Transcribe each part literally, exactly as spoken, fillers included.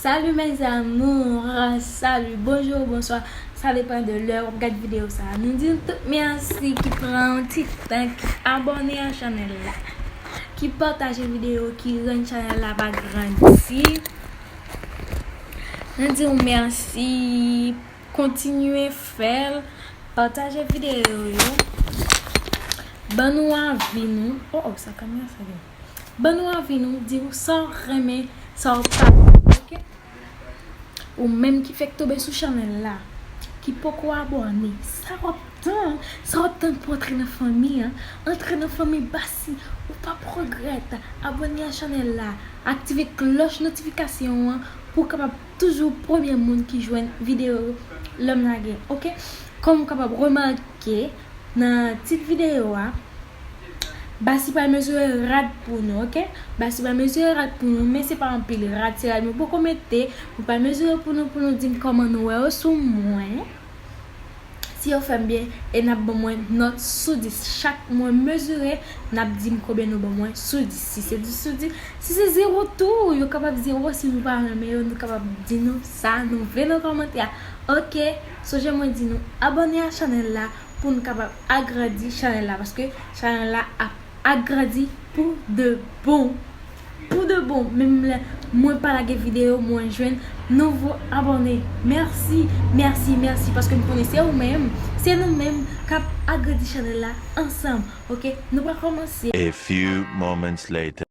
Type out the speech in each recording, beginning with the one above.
Salut mes amours, salut, bonjou, bonswa, sa depann de lè w ap gad videyo sa a. Nou di nou tout mèsi ki pran yon ti tan, ki abòne a chanèl la, ki pataje videyo, ki rann chanèl la ap agrandi. Nou di w mèsi, kontinye fè l, pataje videyo yo, ban nou avi nou. Oh, oh, sa kamera sa gen. Ban nou avi nou, di w sa w renmen, sa w pa renmen, oke? Ou menm ki fèk tonbe sou chanèl la, ki poko abòne, sa w ap tann, sa w ap tann pou antre nan fanmi an, antre nan fanmi Basi, ou p ap regrèt, abòne a chanèl la, aktive klòch notifikasyon an pou w kapab toujou premye moun ki jwenn videyo lè m lage, oke? Kòm ou kapab remake nan tit videyo a, Basi pral mezire rad pou nou, oke? Basi pral mezire rad pou nou, men se pa anpil rad, se rad mwen poko mete, mwen pral mezire pou nou, pou nou di m kòman nou wè yo sou mwen. Si yo fè m byen, e n ap ban mwen nòt sou dis. Chak mwen mezire, n ap di m konbyen nou ban mwen sou dis. Si se dis sou dis, si se zewo tou, yo kapab zewo, si nou pa renmen yo, nou kapab di nou sa nou vle nan kòmantè a. Oke, sonje mwen di nou abòne a chanèl la, pou n kapab agrandi chanèl la, paske chanèl la ap agrandi pou de bon. Pou de bon, menm lè mwen pa lage videyo, mwen jwenn nouvo abòne. Mèsi, mèsi, mèsi, paske m konnen se ou menm, se nou menm k ap agrandi chanèl la ansanm, oke? Nou pral kòmanse. A few moments later.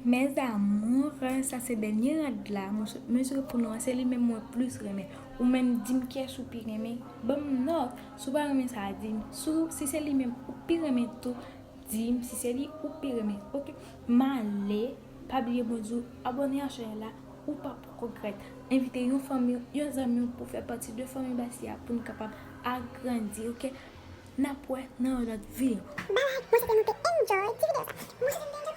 Mes amours, sa se dènye rad la mwen sot mezire pou nou an, se li menm mwen plis renmen. Ou menm, di m kiyès ou pi renmen. Ban m nòt. Si w pa renmen sa, di m. Si se li menm ou pi renmen tou, di m si se li ou pi renmen. Oke? M ale. Pa bliye mwen di w abòne a chanèl la, ou p ap regrèt. Envite yon fanmi, yon zanmi w pou fè pati de fanmi Basi a pou n kapab agrandi, oke? N ap wè nan yon lòt videyo. Bye bye, mwen swete nou te enjoy ti videyo sa. Mwen swete nou te enjoy.